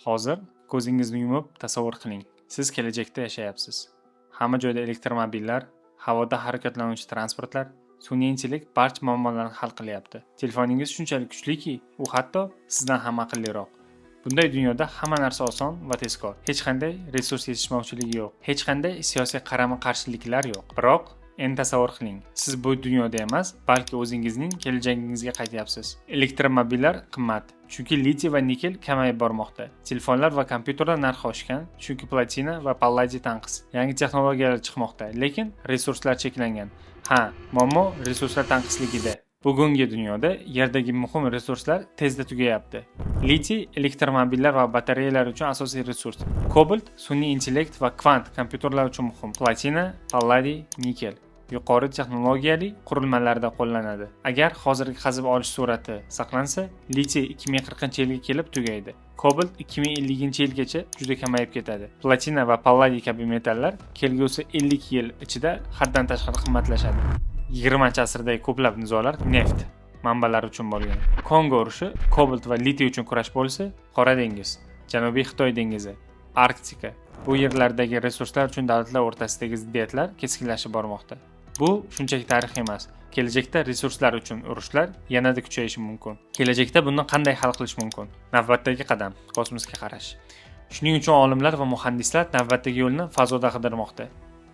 Hozir ko'zingizni yumib tasavvur qiling. Siz kelajakda yashayapsiz. Hamma joyda elektromobillar, havoda harakatlanuvchi transportlar, sun'iy intellekt barcha muammolarni hal qilyapti. Telefoningiz shunchalik kuchliki, u hatto sizdan ham aqlliroq. Bunday dunyoda hamma narsa oson va tezkor. Hech qanday resurs yetishmovchiligi yo'q. Hech qanday siyosiy qarama-qarshiliklar yo'q. Biroq endi tasavvur qiling, siz bu dunyoda emas, balki o'zingizning kelajagingizga qaytyapsiz. Elektromobillar qimmat, chunki litiy va nikel kamayib bormoqda. Telefonlar va kompyuterlar narxi oshgan, chunki platina va palladiy tanqis. Yangi texnologiyalar chiqmoqda, lekin resurslar cheklangan. Ha, muammo resurslar tanqisligida. Bugungi dunyoda Yerdagi muhim resurslar tezda tugayapti. Litiy elektromobillar va batareyalar uchun asosiy resurs. Kobalt sun'iy intellekt va kvant kompyuterlar uchun muhim. Platina, palladiy, nikel yuqori texnologiyali qurilmalarda qo'llanadi. Agar hozirgi qazib olish sur'ati saqlansa, litiy 2040-yilga kelib tugaydi. Kobalt 2050-yilgacha juda kamayib ketadi. Platina va palladiy kabi metallar kelgusi 50 yil ichida haddan tashqari qimmatlashadi. 20-asrdagi ko'plab nizolar neft manbalari uchun bo'lgan. Kongo urushi kobalt va litiy uchun kurash bo'lsa, Qora dengiz, Janubiy Xitoy dengizi, Arktika bu yerlardagi resurslar uchun davlatlar o'rtasidagi ziddiyatlar keskinlashib bormoqda. Bu shunchaki tarix emas. Kelajakda resurslar uchun urushlar yanada kuchayishi mumkin. Kelajakda buni qanday hal qilish mumkin? Navbatdagi qadam kosmosga qarash. Shuning uchun olimlar va muhandislar navbatdagi yo'lni fazoda qidirmoqda.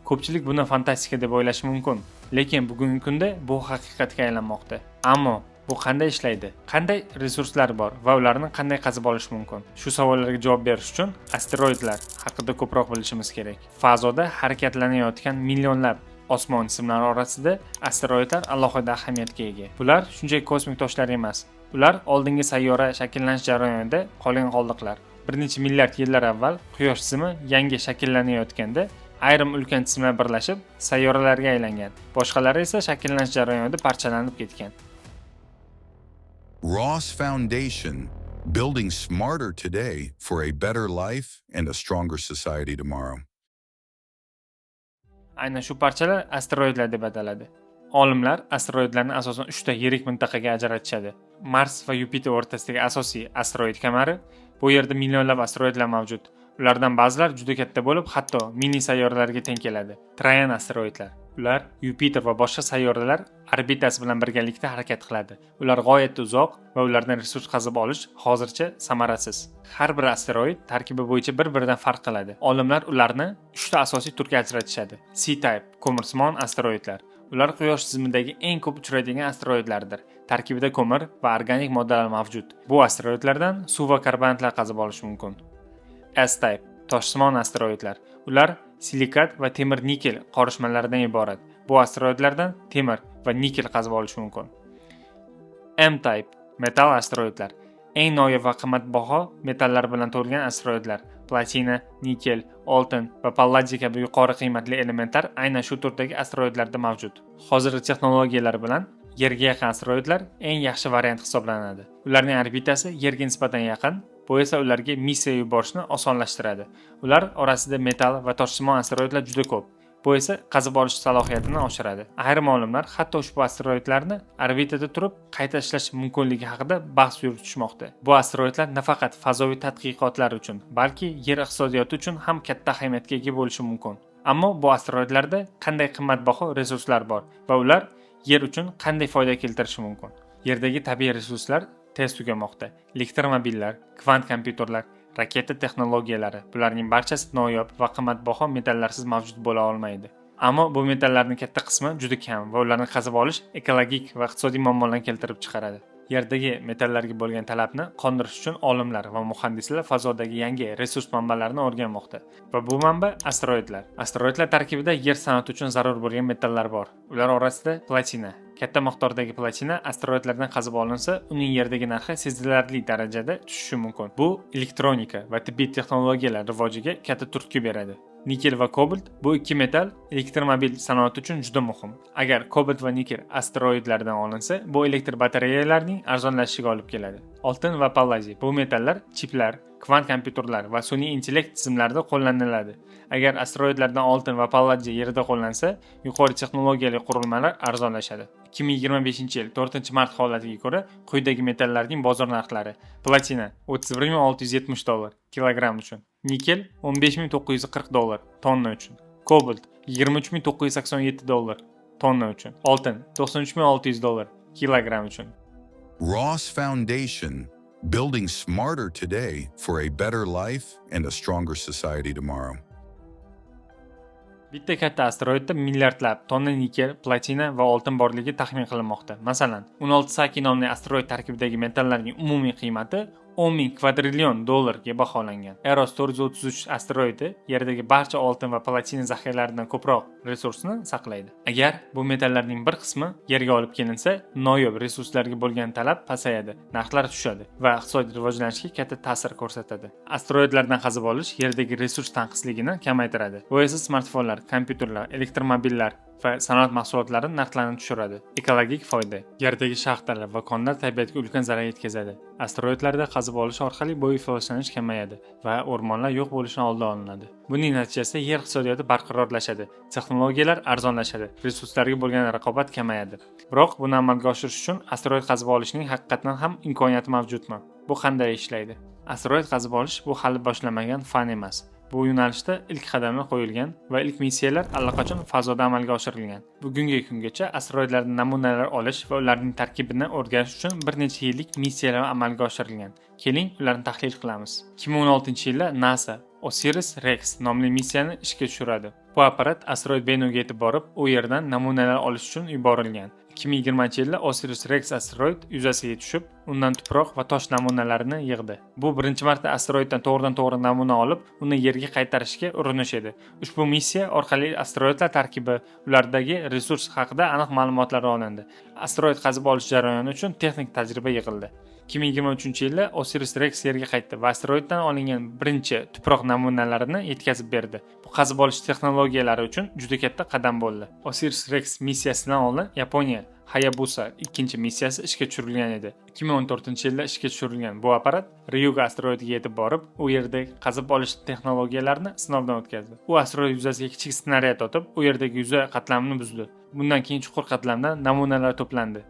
Ko'pchilik buni fantastika deb o'ylashi mumkin, lekin bugungi kunda bu haqiqatga aylanmoqda. Ammo bu qanday ishlaydi? Qanday resurslar bor va ularni qanday qazib olish mumkin? Shu savollarga javob berish uchun asteroidlar haqida ko'proq bilishimiz kerak. Fazoda harakatlanayotgan millionlab osmon jismlari orasida asteroidlar alohida ahamiyatga ega. Bular shunchaki kosmik toshlar emas. Ular oldingi sayyora shakllanish jarayonida qolgan qoldiqlar. Bir necha milliard yillar avval Quyosh tizimi yangi shakllanayotganda ayrim ulkan jismlar birlashib sayyoralarga aylangan. Boshqalari esa shakllanish jarayonida parchalanib ketgan. Ross Foundation, building smarter today for a better life and a stronger society tomorrow. Aynan shu parchalar asteroidlar deb ataladi. Olimlar asteroidlarni asosan uchta yirik mintaqaga ajratishadi. Mars va Yupiter o'rtasidagi asosiy asteroid kamari. Bu yerda millionlab asteroidlar mavjud. Ulardan ba'zilar juda katta bo'lib, hatto mini sayyoralarga teng keladi. Troyan asteroidlar. Ular Yupiter va boshqa sayyoralar orbitasi bilan birgalikda harakat qiladi. Ular g'oyatda uzoq va ulardan resurs qazib olish hozircha samarasiz. Har bir asteroid tarkibi bo'yicha bir-biridan farq qiladi. Olimlar ularni uchta asosiy turga ajratishadi. C-type ko'mirsimon asteroidlar. Ular Quyosh tizimidagi eng ko'p uchraydigan asteroidlardir. Tarkibida ko'mir va organik moddalar mavjud. Bu asteroidlardan suv va karbonatlar qazib olish mumkin. S-type toshsimon asteroidlar. Ular silikat va temir nikel qorishmalaridan iborat. Bu asteroidlardan temir va nikel qazib olish mumkin. M-type metall asteroidlar. Eng noyob va qimmatbaho metallar bilan to'lgan asteroidlar. Platina, nikel, oltin va palladiy kabi yuqori qiymatli elementlar aynan shu turdagi asteroidlarda mavjud. Hozirgi texnologiyalar bilan Yerga yaqin asteroidlar eng yaxshi variant hisoblanadi. Ularning orbitasi Yerga nisbatan yaqin, bu esa ularga missiya yuborishni osonlashtiradi. Ular orasida metall va toshsimon asteroidlar juda ko'p. Bu esa qazib olish salohiyatini oshiradi. Ayrim olimlar hatto ushbu asteroidlarni orbitada turib qayta ishlash mumkinligi haqida bahs yuritishmoqda. Bu asteroidlar nafaqat fazoviy tadqiqotlar uchun, balki Yer iqtisodiyoti uchun ham katta ahamiyatga ega bo'lishi mumkin. Ammo bu asteroidlarda qanday qimmatbaho resurslar bor va ular Yer uchun qanday foyda keltirishi mumkin? Yerdagi tabiiy resurslar tez tugamoqda. Elektromobillar, kvant kompyuterlar, raketa texnologiyalari bularning barchasi noyob va qimmatbaho metallarsiz mavjud bo'la olmaydi. Ammo bu metallarning katta qismi juda kam va ularni qazib olish ekologik va iqtisodiy muammolarni keltirib chiqaradi. Yerdagi metallarga bo'lgan talabni qondirish uchun olimlar va muhandislar fazodagi yangi resurs manbalarini o'rganmoqda. Va bu manba asteroidlar. Asteroidlar tarkibida Yer sanoati uchun zarur bo'lgan metallar bor. Ular orasida platina. Katta miqdordagi platina asteroidlardan qazib olinsa, uning Yerdagi narxi sezilarli darajada tushishi mumkin. Bu elektronika va tibbiy texnologiyalar rivojiga katta turtki beradi. Nikel va kobalt bu ikki metal elektromobil sanoati uchun juda muhim. Agar kobalt va nikel asteroidlardan olinsa, bu elektr batareyalarining arzonlashishiga olib keladi. Oltin va palladiy. Bu metallar chiplar, kvant kompyuterlar va sun'iy intellekt tizimlarida qo'llaniladi. Agar asteroidlardan oltin va palladiy Yerda qo'llansa, yuqori texnologiyali qurilmalar arzonlashadi. 2025-yil 4-mart holatiga ko'ra quyidagi metallarning bozor narxlari: platina 31 670 dollar kilogramm uchun, nikel 15 940 dollar tonna uchun, kobalt 23 987 dollar tonna uchun, oltin 93 600 dollar kilogramm uchun. Ross Foundation, building smarter today for a better life and a stronger society tomorrow. Bitta katta asteroidda milliardlab tonna nikel, platina va oltin borligi taxmin qilinmoqda. Masalan, 16 Psyche nomli asteroid tarkibidagi metallarning umumiy qiymati 10 ming kvadrillion dollarga baholangan. Eros 433 asteroidi Yerdagi barcha oltin va platina zaxiralaridan ko'proq resursni saqlaydi. Agar bu metallarning bir qismi Yerga olib kelinsa, noyob resurslarga bo'lgan talab pasayadi, narxlar tushadi va iqtisodiy rivojlanishga katta ta'sir ko'rsatadi. Asteroidlardan qazib olish Yerdagi resurs tanqisligini kamaytiradi. Bu esa smartfonlar, kompyuterlar, elektromobillar va sanoat mahsulotlari narxlarini tushiradi. Ekologik foyda. Yerdagi shaxtalar va konlar tabiatga ulkan zarar yetkazadi. Asteroidlarda qazib olish orqali bu ifloslanish kamayadi va o'rmonlar yo'q bo'lishining oldi olinadi. Buning natijasida Yer iqtisodiyoti barqarorlashadi, texnologiyalar arzonlashadi, resurslarga bo'lgan raqobat kamayadi. Biroq buni amalga oshirish uchun asteroid qazib olishning haqiqatdan ham imkoniyati mavjudmi? Bu qanday ishlaydi? Asteroid qazib olish bu hali boshlanmagan fan emas. Bu yo'nalishda ilk qadamlar qo'yilgan va ilk missiyalar allaqachon fazoda amalga oshirilgan. Bugungi kungacha asteroidlardan namunalar olish va ularning tarkibini o'rganish uchun bir necha yillik missiyalar amalga oshirilgan. Keling, ularni tahlil qilamiz. 2016-yilda NASA Osiris Rex nomli missiyani ishga tushiradi. Bu apparat asteroid Benuga yetib borib, u yerdan namunalar olish uchun yuborilgan. 2020-yilda Osiris Rex asteroid yuzasiga tushib, undan tuproq va tosh namunalarini yig'di. Bu birinchi marta asteroiddan to'g'ridan-to'g'ri namuna olib, uni Yerga qaytarishga urinish edi. Ushbu missiya orqali asteroidlar tarkibi, ulardagi resurs haqida aniq ma'lumotlar olindi. Asteroid qazib olish jarayoni uchun texnik tajriba yig'ildi. 2023-yilda Osiris Rex Yerga qaytdi va asteroiddan olingan birinchi tuproq namunalarini yetkazib berdi. Bu qazib olish texnologiyalari uchun juda katta qadam bo'ldi. Osiris Rex missiyasidan oldin Yaponiya Hayabusa ikkinchi missiyasi ishga tushirilgan edi. 2014-yilda ishga tushirilgan bu apparat Ryugu asteroidiga yetib borib, u yerda qazib olish texnologiyalarini sinovdan o'tkazdi. U asteroid yuzasiga kichik snaryad otib, u yerdagi yuza qatlamini buzdi. Bundan keyin chuqur qatlamdan namunalar to'plandi.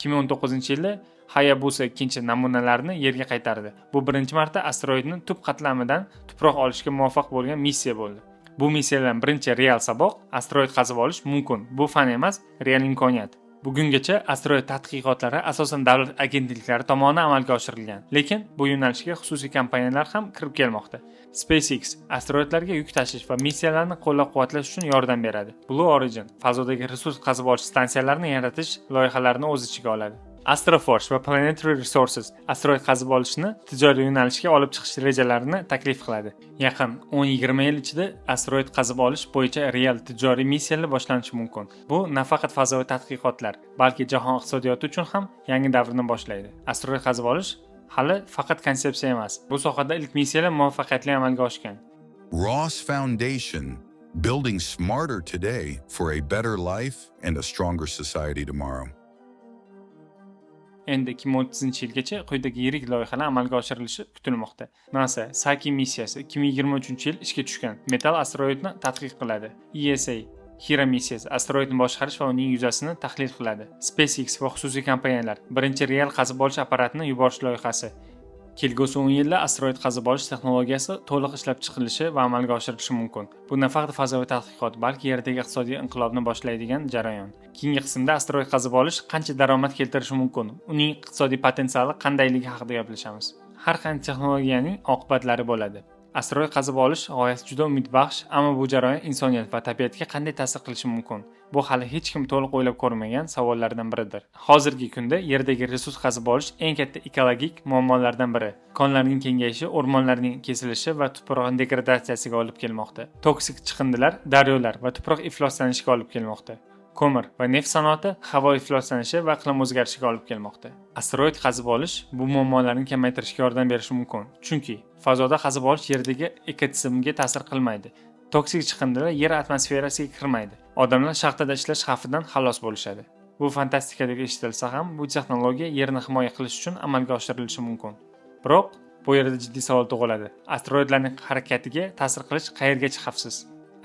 2019-yilda Hayabusa ikkinchi namunalarni Yerga qaytardi. Bu birinchi marta asteroidni tub qatlamidan tuproq olishga muvaffaq bo'lgan missiya bo'ldi. Bu missiyadan birinchi real saboq: asteroid qazib olish mumkin. Bu fan emas, real imkoniyat. Bugungacha asteroid tadqiqotlari asosan davlat agentliklari tomonidan amalga oshirilgan. Lekin bu yo'nalishga xususiy kompaniyalar ham kirib kelmoqda. SpaceX asteroidlarga yuk tashish va missiyalarni qo'llab-quvvatlash uchun yordam beradi. Blue Origin fazodagi resurs qazib olish stansiyalarini yaratish loyihalarini o'z ichiga oladi. Astroforge va Planetary Resources asteroid qazib olishni tijoriy yo'nalishga olib chiqish rejalarini taklif qiladi. Yaqin 10-20 yil ichida asteroid qazib olish bo'yicha real tijoriy missiyalar boshlanishi mumkin. Bu nafaqat fazoviy tadqiqotlar, balki jahon iqtisodiyoti uchun ham yangi davrni boshlaydi. Asteroid qazib olish hali faqat konsepsiya emas. Bu sohada ilk missiyalar muvaffaqiyatli amalga oshgan. Ross Foundation, building smarter today for a better life and a stronger society tomorrow. Endi 2030-yilgacha quyidagi yirik loyihalar amalga oshirilishi kutilmoqda. NASA Psyche missiyasi 2023-yil ishga tushgan. Metal asteroidni tadqiq qiladi. ESA Hera missiyasi asteroidni boshqarish va uning yuzasini tahlil qiladi. SpaceX va xususiy kompaniyalar birinchi real qazib olish apparatini yuborish loyihasi. Kelgusi 10 yilda asteroid qazib olish texnologiyasi to'liq ishlab chiqilishi va amalga oshirilishi mumkin. Bu nafaqat fazoviy tadqiqot, balki Yerdagi iqtisodiy inqilobni boshlaydigan jarayon. Keyingi qismda asteroid qazib olish qancha daromad keltirishi mumkin, uning iqtisodiy potensiali qandayligi haqida gaplashamiz. Har qanday texnologiyaning oqibatlari bo'ladi. Asteroid qazib olish g'oyasi juda umidbaxsh, ammo bu jarayon insoniyat va tabiatga qanday ta'sir qilishi mumkin? Bu hali hech kim to'liq o'ylab ko'rmagan savollardan biridir. Hozirgi kunda Yerdagi resurs qazib olish eng katta ekologik muammolardan biri. Konlarning kengayishi o'rmonlarning kesilishi va tuproqning degradatsiyasiga olib kelmoqda. Toksik chiqindilar daryolar va tuproq ifloslanishiga olib kelmoqda. Ko'mir va neft sanoati havo ifloslanishi va iqlim o'zgarishiga olib kelmoqda. Asteroid qazib olish bu muammolarni kamaytirishga yordam berishi mumkin. Chunki fazoda qazib olish Yerdagi ekotizimga ta'sir qilmaydi. Toksik chiqindilar Yer atmosferasiga kirmaydi. Odamlar shaxtada ishlash xavfidan xalos bo'lishadi. Bu fantastikadek eshitilsa ham, bu texnologiya Yerni himoya qilish uchun amalga oshirilishi mumkin. Biroq bu yerda jiddiy savol tug'iladi. Asteroidlarning harakatiga ta'sir qilish qayergacha xavfsiz?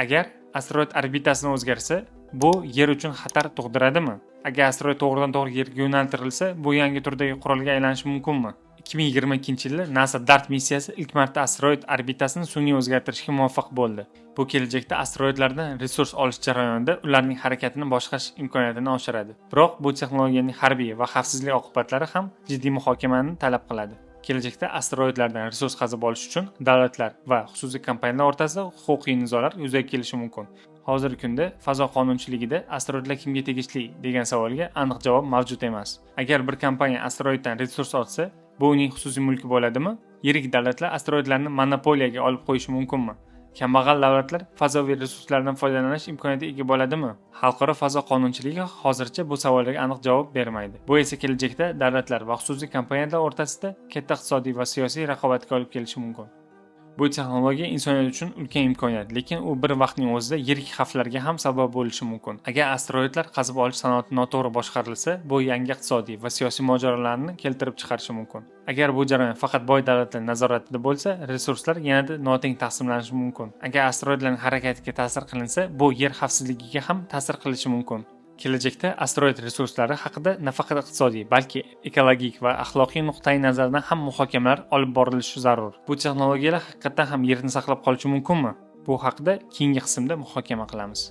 Agar asteroid orbitasini o'zgarsa, bu Yer uchun xatar tug'diradimi? Agar asteroid to'g'ridan to'g'ri Yerga yo'naltirilsa, bu yangi turdagi qurolga aylanishi mumkinmi? 2022-yilda NASA DART missiyasi ilk marta asteroid orbitasini sun'iy o'zgartirishga muvaffaq bo'ldi. Bu kelajakda asteroidlardan resurs olish jarayonida ularning harakatini boshqarish imkoniyatini oshiradi. Biroq bu texnologiyaning harbiy va xavfsizlik oqibatlari ham jiddiy muhokamani talab qiladi. Kelajakda asteroidlardan resurs qazib olish uchun davlatlar va xususiy kompaniyalar o'rtasida huquqiy nizolar yuzaga kelishi mumkin. Hozirgi kunda fazo qonunchiligida asteroidlar kimga tegishli degan savolga aniq javob mavjud emas. Agar bir kompaniya asteroiddan resurs olsa, bu uning xususiy mulki bo'ladimi? Yirik davlatlar asteroidlarni monopoliyaga olib qo'yishi mumkinmi? Kambag'al davlatlar fazoviy resurslardan foydalanish imkoniyatiga ega bo'ladimi? Xalqaro fazo qonunchiligi hozircha bu savollarga aniq javob bermaydi. Bu esa kelajakda davlatlar va xususiy kompaniyalar o'rtasida katta iqtisodiy va siyosiy raqobatga olib kelishi mumkin. Bu texnologiya insoniyat uchun ulkan imkoniyat, lekin u bir vaqtning o'zida yirik xavflarga ham sabab bo'lishi mumkin. Agar asteroidlar qazib olish sanoati noto'g'ri boshqarilsa, bu yangi iqtisodiy va siyosiy mojarolarni keltirib chiqarishi mumkin. Agar bu jarayon faqat boy davlatlar nazoratida bo'lsa, resurslar yanada noteng taqsimlanishi mumkin. Agar asteroidlarning harakatiga ta'sir qilinsa, bu Yer xavfsizligiga ham ta'sir qilishi mumkin. Kelajakda asteroid resurslari haqida nafaqat iqtisodiy, balki ekologik va axloqiy nuqtai nazardan ham muhokamalar olib borilishi zarur. Bu texnologiyalar haqiqatdan ham Yerni saqlab qolishi mumkinmi? Bu haqida keyingi qismda muhokama qilamiz.